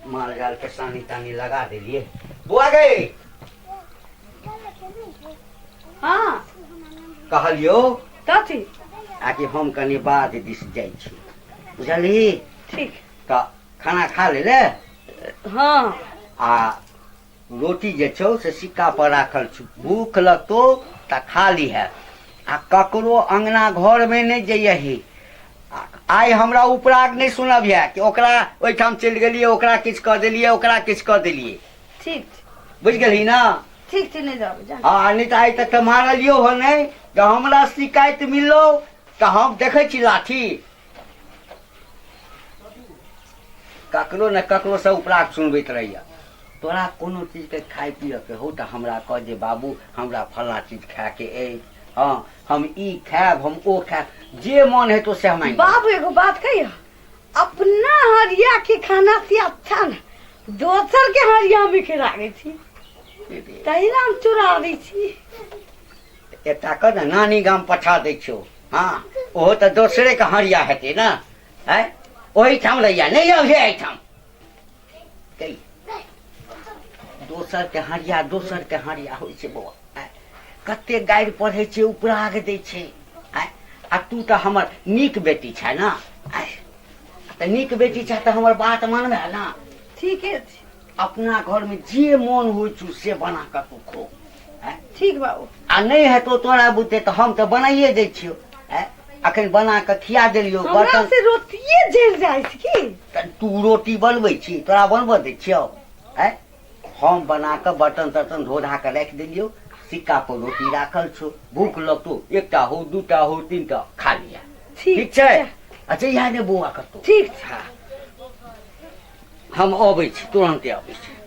माल जाल के सानी तानी लगा देलियै। बौआ गै। हाँ। कहलियौ कथी? आकि हम कनि बाध दिस जाइ छी, बुझलही? ठीक। तऽ खाना खा ले ले। हाँ। आ रोटी जे छौ से सिक्का पर राखल छौ, भूख लगतौ तऽ खा लिहे, आ ककरो अंगना घरमे नहि जइयही। आइ हमरा उपराग नहि सुनबिहे कि ओकरा ओहिठाम चलि गेलियै, ओकरा किछु कऽ देलियै, ओकरा किछु कऽ देलियै। ठीक छै। बुझि गेलही ने? ठीक छै, नहि जाबै जा। हँ, नहि तऽ आइ तक तऽ मारलियौ हँ नहि, तऽ हमरा शिकायत मिललौ तऽ हम देखै छी लाठी। ककरो ने ककरो से उपराग सुनबैत रहैया। तोरा कोनो चीजके खाय पियके हो तऽ हमरा कह जे बाबू हमरा फल्लाँ चीज खायके अछि, हँ हम ई खायब, हम ओ खायब, जे मन हेतौ से हम आनि देबौ। बाबू एगो बात कहियो, अपना हरिया के खाना से अच्छा ने दोसर के हरिया में के लागै छी, तही हम चुरा दै छी। एकटा कह ने, नानी गाम पठा दै छियौ। हँ, ओहो तऽ दोसरे के हरिया हेतै ने, आँय ओहिठाम रहिया नहि अभिये एहिठाम। दोसर के हरिया, दोसर के हरिया होइ छै बौआ। आँय कते गारि पढ़ै छै, उपराग दै छै। आँय आ तू तऽ हमर नीक बेटी छै ने, आँय तऽ नीक बेटी छै तऽ हमर बात मानबे ने? ठीके छै। अपना घरमे जे मन होइ छौ से बना कऽ तू खो। आँय ठीक बाबू। आ नहि हेतौ तोरा बुते तऽ हम तऽ बनाइए दै छियौ। आँय अखन बना कऽ खिया देलियौ। हमरा बर्तन से रोटिए जरि जाइ छै की? तऽ तू रोटी बनबै छी, तोरा बनबऽ दै छियौ? आँय हम बना कऽ बर्तन तर्तन धो धा कऽ राखि देलियौ, सिक्का पर रोटी राखल छौ, भूख लगतौ एकटा हो, दूटा हो, तीनटा खा लिअ। ठीक छै? अच्छा इएह ने बौआ कतौ। ठीक छै। हँ हम अबै छी, तुरन्ते अबै छी।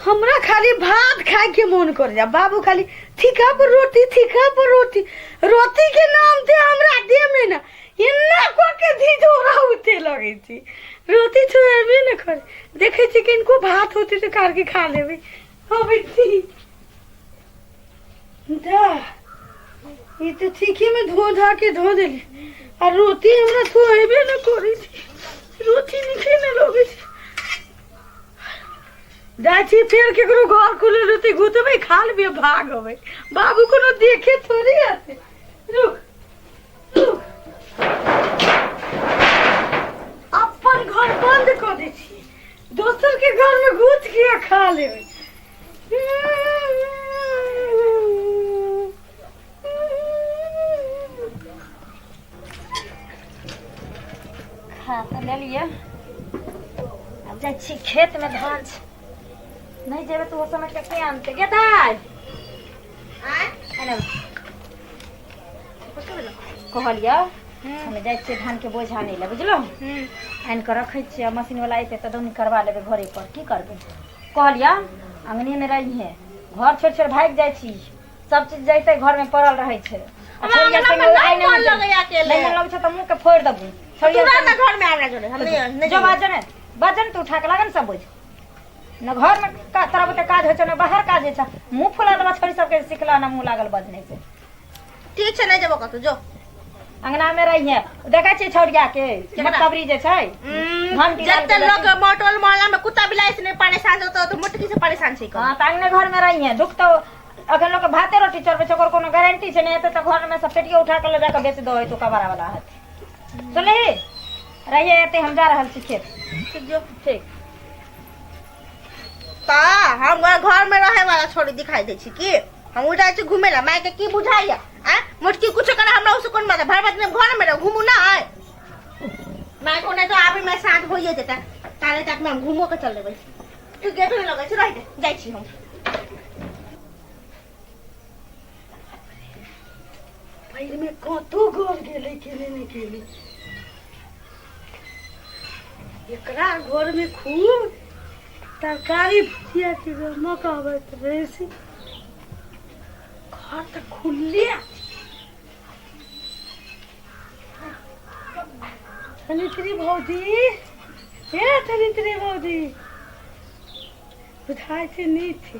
हमरा खाली भात खाय के मन कर जा बाबू, खाली ठीका पर रोटी, ठीका पर रोटी, रोटी के नाम ते हमरा देह में ना एना क के धिधोरा उठे लगे छी, रोटी छोड़बे न करे। देखे छी किनको भात होते तो कार के खा लेबे। अबै छी दा, ई तो ठीके में धो धा के धो देली, आ रोटी हमरा धोएबे न करे छी, रोटी निके न लगे छी। जाइ छी फेर केकरो घर खुलल रहतै, घुसबै, खा लेबै, भाग अबै। बाबू कोनो देखे थोड़ी आते। रुक रुक, अपन घर बंद कऽ दै छी, दोसर के घर में घुस के खा लेबै। खा तऽ लेलियै, आब जाइ छी खेतमे, धान छै, नहि जेबै तऽ ओ समय के के आनतै? गे दाइ, कहलियै हमे जाइ छियै धानके बोझ आनै लए, बुझलहुँ? आनि कऽ रखै छियै, मशीन वाला अयतै तऽ दौनी करबा लेबै घरे पर। की करबै? कहलियै अङ्गनेमे रहिहे, घर छोड़ि छोड़ि भागि जाइ छी, सब चीज जैते घरमे पड़ल रहै छै। आ हमरा छोड़िया अंगना संगे में आइ नहीं मन नहि लगैया अकेले। नहि मन लगै छै तऽ मुँहके फोड़ि देबू। तू छोड़िया रह ना संगे घर में, हमरा जोरे हम नहीं नहीं जो बाजन है बाजन तू उठा के लागन सब बोझ न घर में का तोरा बुते काज होइ छौ न बाहर काज होइ छौ, मुँह फुला देबा छोरी सबके सिखला न मुँह लागल बजने से। ठीक छै, नहीं जेबो कतौ, जो अंगना में रहिए। देखै छियै छौड़िया के मोटकबरी जे छै, घंटी लाल जते के लोग मोटोल मोहल्ला में कुत्ता बिलाई से नहीं परेशान होता तो मोटकी से परेशान छै। हँ तऽ अंगने घर में रहिए ढुकतौ। अखन लोक भाते रोटी चढ़बै छै, ओकर कोनो गारंटी छै? नहि हेतै तऽ घर में सब पेटियो उठा के लऽ जाके बेच दो तो कबाड़ा वाला हत। सुनली? रहिए एते, हम जा रहल छी खेत। ठीक, जो। ठीक। ता हम घर में रहे वाला छोरी दिखाई दे छी की हम उठ जाइ छी घूमे ला? माय के की बुझाइया? आ मोटकी कुछ करे हमरा उसे कोन मतलब? भर भर घर में रह, घूमू ना आए माय को, नहीं तो आबे में साँझ होइए जेता, ताले तक में हम घूमो के चल देबै। तू गेट में लगै छै, रह दे, जाइ छी हम। पैर में कतो गड़ गेलै के नहि गेलै। एकरा घर में खूब तरकारी भुजिया के गमक आबैत रहै छै। घर तऽ खुलले धनित्री भौजी, हे धनित्री भौजी, बुझाइ छै नहि छै।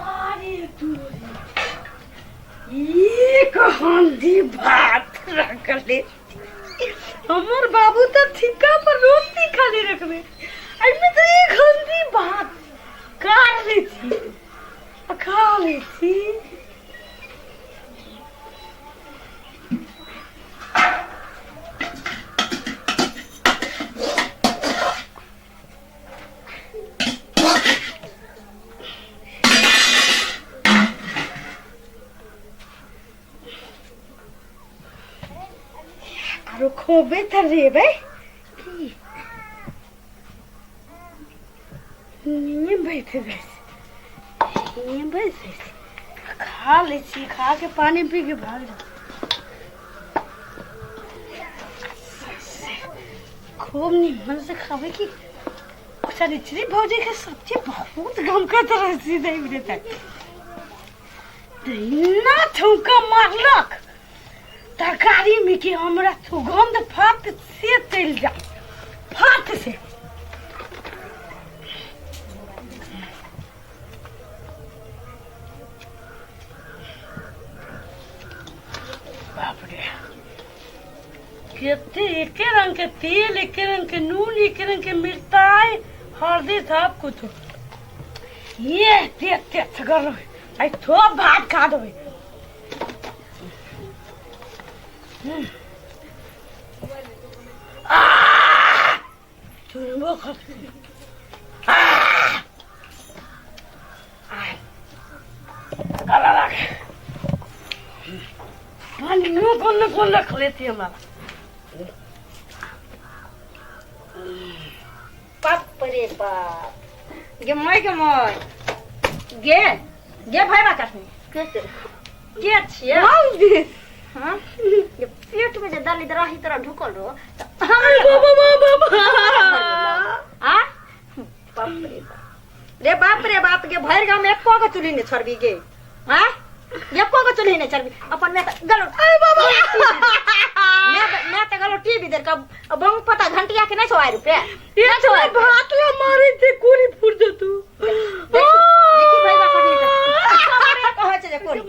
अरे तोरी, ई हंडी भात रखले। हमर बाबू तो ठीका पर रोटी खाली रखले, एहिमे तो एक हंडी भात काट लै छी आ खा लै छी। आरो खोबे तऽ रेबै की निये बैठे बैस निये बैस खा लै छी, खा के पानी पी के भाग जाउ। खूब निमन से खाबै की शनिचरी भौजी के सब्जी बहुत गमकत रहै छै। दही तक दहिना ठुमका मारलक तरकारी में कि हमरा सुगंध फात से चलि जा फात से। बाप रे, कते एके रंग के तेल, एके रंग के नून, एके रंग के मिरचाई, हल्दी सब कुछ। ये ते ते कर आई थो भात खा देबै। चुनबो खा गला लागे पानियो कोन कोन रख लेती हमरा। बाप रे बाप, गे मोय गे मोय गे गे भाईबा कखनी के के छियै? हां, ये पेट में जे दली दराही तरह ढुकल रहो त अरे बाबा बाबा आ बाप रे बाप रे बाप रे बाप गे भरि गांव में एको गो चूल्ही ने छोड़बी गे। हां, एको गो चूल्ही ने छोड़बी अपन में त गलो। अरे बाबा मैं त गलो टीवी देर का बंग पता घंटिया के नहीं छो आए रुपया ये भात ला मारे थे कोरी फूट जतू। देखी भाईबा कटनी हमरे कहै छै जे कोरी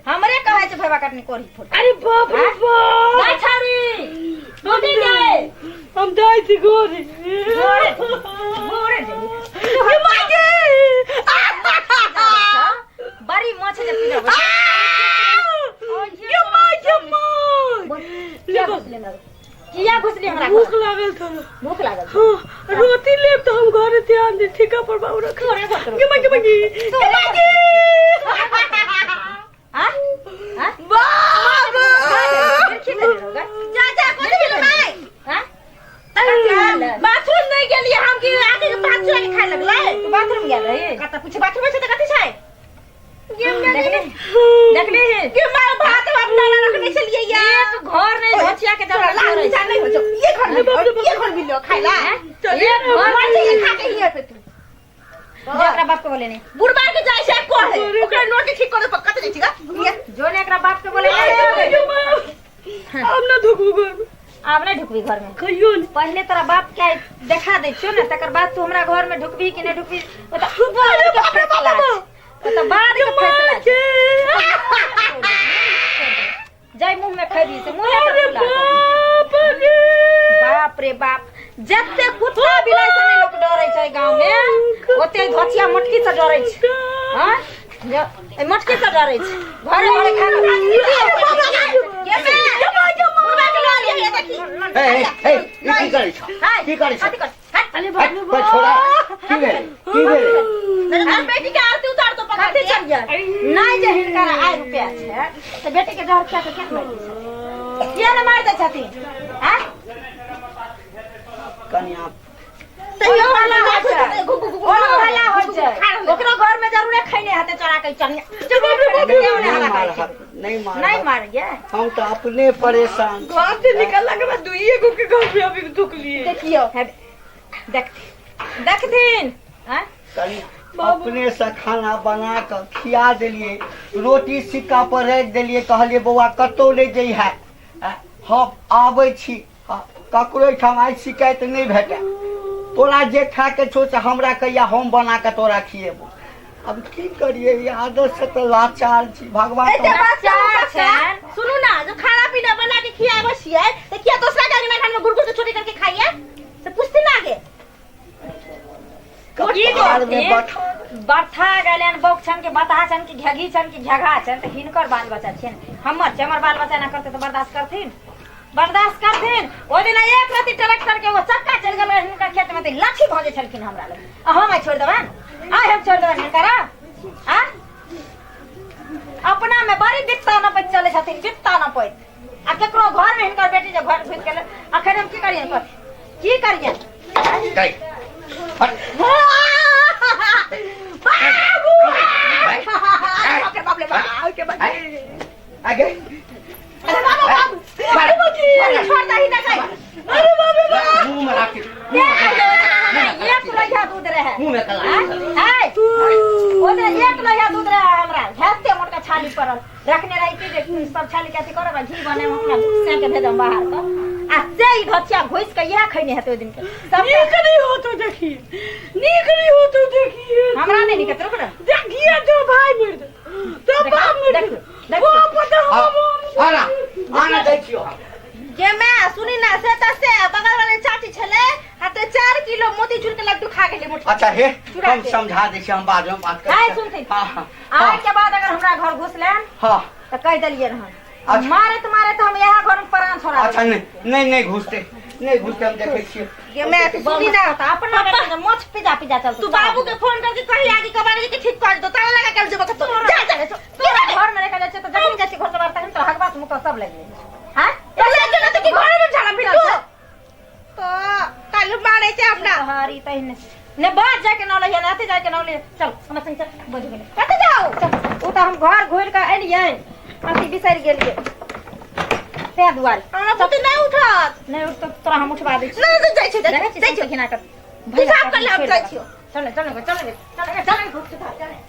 हमरे कहै छै भाईबा कटनी कोरी फूट। अरे बाप रे बाप, नहीं छाड़ी टूटी गए हम दाई थी गोरी गोरे गोरे ये मागे बड़ी माछ जे पीले ये मागे माँ किया घुसली हमरा? भूख लागल था, भूख लागल। हां, रोटी लेब तो हम घरे ध्यान दे ठेका पर बाबू रख। तोरे घर के मागे मागे के मागे हां हां बाबू की करे होगा? जा जा कोथी भेल माय? हां, बाथरूम नहीं गेलिए हम कि आके के भात चुरा के खाए लगलै? तू बाथरूम गेल रही? कत पूछ बाथरूम छै त कथी छै? देखली के मार भात अपना ला रखने छलिए यार। एक घर नहीं घोचिया के तोरा जरा लाल मिर्चा नहीं हो छौ। ये घर में ये घर मिलो खाए ला। एक घर मर जाइए खा के हियां पे तू। जो एकरा बाप के बोले नहीं बुढ़बा के जाय छै कहे ओकरा नोट ठीक करे पर कत जाय छै गा? जो ने एकरा बाप के बोले हम ना ढुकबू घर में। आब नहीं ढुकबी घर में कहियो नहीं। पहले तोरा बाप के देखा दै छियो ने तकर बाद तू हमरा घर में ढुकबी कि नहीं ढुकबी ओ त बाप रे बाप, ओ त बाद के फैसला छै। जाय मुंह में खैबी से मुंह अरे बाप रे बाप रे बाप, जते कुत्ता बिलाई से नहीं लोग डरै छै गांव में ओते धोचिया मोटकी से डरै छै। हां, ए मोटकी से डरै छै घरे घरे खा के माय बुढ़बा के लऽ लिअ देखी। हे हे ई की करै छ? की करै छ? कथी कर? अरे बाप रे पर छोड़ा की भेल की भेल? नहीं बेटी के आरती उतार तो पकड़ कथी के चल गेल? नहीं जे हिनकर आय रुपया छै त बेटी के जहर खिया के किया मारि दै छथिन? किया ने मारि दै छथिन? आँय? कनिया तैयो हल्ला होइ छै। ओहो हल्ला होइ छै। ओकरो घर में जरूरे खैने हेतै चोरा के चनिया। नहीं मार, नहीं मार, नहीं मारिए। हम तो अपने परेशान। घर से निकलला के बाद दुइये गो के घर में अभी ढुकलिए। देखियो देखथिन देखथिन। आँय? कनिया अपने से खाना बना के खिया देलिए, रोटी सिक्का पर राखि देलिए, कहलिए बौआ कतौ नहि जइहे, हम आबै छी, ककरो एहिठाम आइ शिकायत नहि भेटै, तोरा जे खाके छौ से हमरा कहिया हम बना के तोरा खिएबो। अब की करिए, ई आदत से तो लाचार छी भगवान। एते बात छनि। सुनू ना, जब खाना पीना बना के खियाबै छियै तऽ किया दोसरा के अंगना घर में घुर घुर के चोरी करके खाइए से पूछती ना आगे। की कपार में करथिन? बथा बर्था गेलनि, बौक छनि कि बताह छनि कि घेघी छनि कि घेघा छनि, तऽ हिनकर बाल बच्चा छियनि, हमर छै, हमर बाल बच्चा एना करतै तऽ बर्दाश्त करथिन? बर्दाश्त करथिन? ओहि दिना एक रति ट्रैक्टर के एगो चक्का चलि गेल रहै हिनकर खेत में तऽ लाठी भऽ जाइ छलखिन हमरा लग, आ हम आइ छोड़ि देबनि? आइ हम छोड़ि देबनि हिनकर? आ अपना में बड़ी बित्ता नपैत चलै छथिन, बित्ता नपैत, आ केकरो घर में हिनकर बेटी जे घर घुसि गेलै। अखन हम की करियनि? कथी की करियनि? गई। हट। बाबू, बाप रे बाप रे बाप के बाप। आगे। अरे बाबू बाबू, अरे बाबू, छोड़ दही ना जाए। अरे बाप रे बाप। मुंह में राखी। एक लोहिया दूध रहे। मुंह में कला। है ओ दिन एक लोहिया दूध रहे हमरा, हेते मोटका छाली पड़ल रखने रही कि जे सब छाली के अथी करब आ घी बनाएब, अपना सें के भेजब बाहर के, आ से ई घचिया घुसि के इएह खैने हेतै ओहि दिन के सब। नीक नहीं हो तो देखिए, नीक नहीं हो तो देखिए। हमरा नहि नीक, रुक ना। देखिए तो भाई मर दे तो बाप मर दे। देखियौ। वो पता हम आना आना दै छियो हम। जे मैं सुनी ना, से त से बगल वाले चाची छले आ ते 4 किलो मोतीचूर के लड्डू खा गेलै मोटी। अच्छा हे, चुरा हम के। समझा दै छी, हम बाद में बात करै हाय, छी। सुनथिन। हाँ हाँ। आइ के बाद अगर हमरा घर घुसलनि हाँ तऽ कहि देलियै रहन, अच्छा। मारैत मारैत हम इएह घर में प्राण छोड़ा। अच्छा, नहीं नहीं, नहीं घुसते, नहीं घुसते, हम देखै छियै। गे मैं सुनी ना, तऽ अपना बेटा के मोछ पिजा पिजा चलतौ। तू बाबू के फोन करके कही आगे कबाड़ी के ठीक कर दो, ताला लगा के जेबो तो जा जा। तोरा घर में रखल जाइ छै तऽ जखन जाइ छै घर से बाहर तखन तोरा हगबा से मुँह सब लागि जाइ छै। हाँ? तो ले चलो तो की घर में झाड़ा फिर तो कालू मारे छै अपना। हरी तहिने ने बाज जाके न लइहे, ने अथी जाके न लइहे। चल हमरा संग चल, बुझ गेलै। कतऽ जाउ? चल, ओ तऽ हम घर घुरि कऽ एलियै, अथी बिसरि गेलियै ताहि दुआरे। हमरा बुते नहि उठत। नहि उठ तऽ तोरा हम उठबा दै छी। नहि नहि, जाइ छी। देखै छी जाइ छी। घिना कऽ। तू साफ कर ले, हम जाइ छियौ। चल चल चल चल चल, चल चल।